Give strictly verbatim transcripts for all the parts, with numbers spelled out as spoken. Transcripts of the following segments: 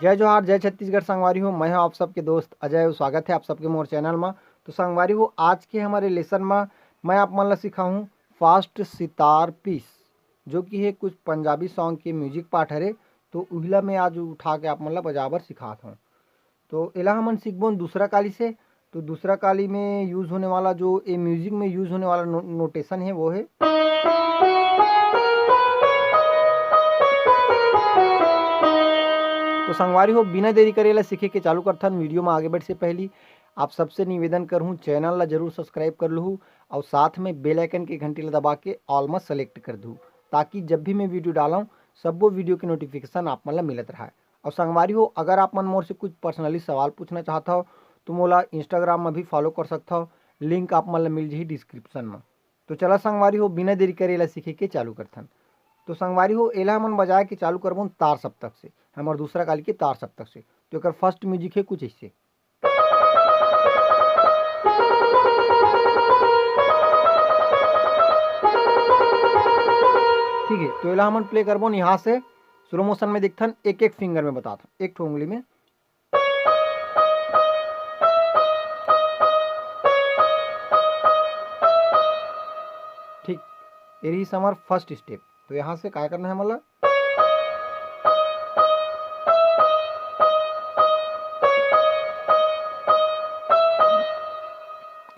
जय जोहार, जय छत्तीसगढ़ संगवारी हो, मैं हूं आप सबके दोस्त अजय। स्वागत है आप सबके मोर चैनल मा। तो संगवारी हो, आज के हमारे लेसन मा मैं आप मन ला सिखाहूं फास्ट सितार पीस, जो कि है कुछ पंजाबी सॉन्ग के म्यूजिक पार्ट हरे। तो उहिला मैं आज उठा के आप मन ला बजाबर सिखात हूं। तो एला हमन सीखबोन दूसरा काली से। तो दूसरा काली में यूज होने वाला, जो ए म्यूजिक में यूज होने वाला नो-, नोटेशन है, वो है। तो संगवारी हो, बिना देरी करे ला सीखे के चालू करथन। वीडियो में आगे बढ़े से पहली आप सबसे निवेदन करहूँ, चैनल ला जरूर सब्सक्राइब कर लूहू और साथ में बेल आइकन के घंटी ला दबा के ऑल में सेलेक्ट कर दू, ताकि जब भी मैं वीडियो डालूँ, सब्बो वीडियो के नोटिफिकेशन आप मन ला मिलत रहे। और संगवारी हो, अगर आप मन मोर से कुछ पर्सनली सवाल पूछना चाहत हो, तो मोला इंस्टाग्राम में भी फॉलो कर सकत हो, लिंक आप मन ला मिल जही डिस्क्रिप्शन में। तो चला संगवारी हो, बिना देरी करे एला सीखे के चालू करथन। तो संगवारी हो, एला हमन बजाए के चालू करबोन तार सप्तक से, हमर दूसरा काली के तार सप्तक से। तो एकर फर्स्ट म्यूजिक है कुछ ऐसे। ठीक है, तो एला हमन प्ले करबोन यहाँ से। स्लो मोशन में देखथन, एक एक फिंगर में बताथन, एक ठो उंगली में। ठीक, ये रही हमर फर्स्ट स्टेप। तो यहाँ से का करना है, मतलब,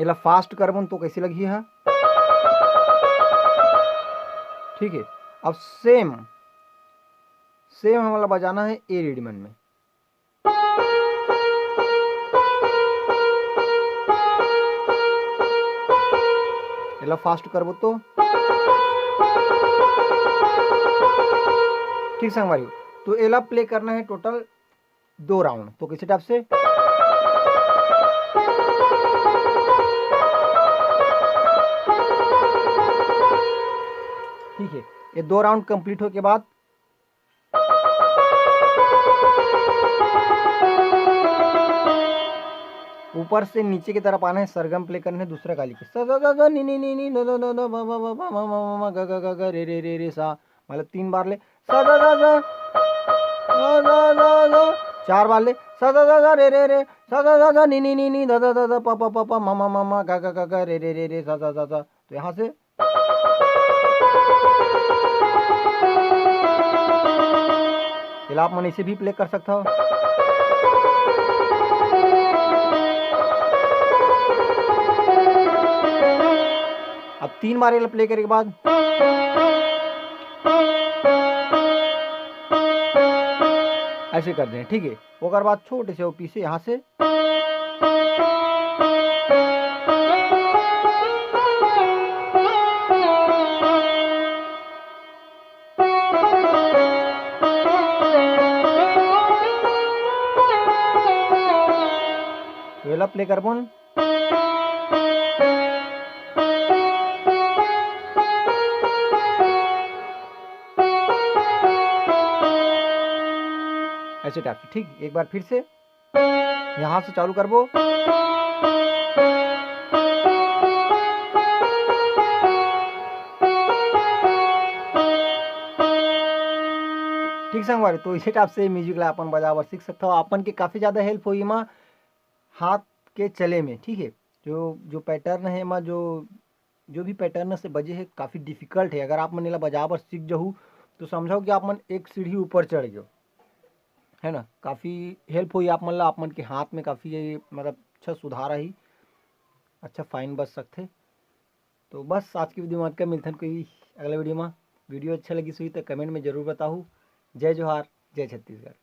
एला फास्ट करबोन तो कैसे लगही है? ठीक है, अब सेम सेम हमला बजाना है ए रिडमन में। एला फास्ट करबो तो ठीक संगवारी हो। तो एला प्ले करना है टोटल दो राउंड। तो किसी टाइप से, ठीक है, ये दो राउंड कंप्लीट होने के बाद ऊपर से नीचे की तरफ आना है, सरगम प्ले करना है दूसरा काली के। सा सा सा सा नी नी नी नी द द द द ब ब ब ब म म म म ग ग ग ग रे रे रे रे सा, मतलब तीन बार ले। सा सा सा सा सा सा सा सा, चार बार ले। सा सा सा सा रे रे रे सा सा सा सा नी नी नी नी द द द द प प प प म म म म ग ग ग ग रे रे रे रे सा सा सा सा। तो यहाँ से एला आप मन ऐसे भी प्ले कर सकता हो। अब तीन बार एला प्ले करे के बाद ऐसे कर दें, ठीक है। ओकर बाद छोटे से वो पीछे यहाँ से तो एला प्ले करबोन। ऐसे टाइप से, ठीक, एक बार फिर से यहाँ से चालू करबो। ठीक संगवारी, तो इसे टाइप से म्यूजिक ला अपन बजाबर सीख सकता हो। अपन के काफ़ी ज़्यादा हेल्प होई एमा हाथ के चले में, ठीक है। जो, जो पैटर्न है एमा, जो, जो भी पैटर्न से बजे है, काफ़ी डिफिकल्ट है। अगर आप मन एला बजाबर सीख जहू, तो समझो कि आप मन एक सीढ़ी ऊपर चढ़ गयो, है ना। काफ़ी हेल्प होई आप मन ला, आप मन के हाथ में काफ़ी, मतलब, अच्छा सुधार आही, अच्छा फाइन बज सकथे। तो बस आज की वीडियो में अतका, मिलथन कोई अगला वीडियो में। वीडियो अच्छा लगिस होही तो कमेंट में जरूर बताहू। जय जोहार, जय छत्तीसगढ़।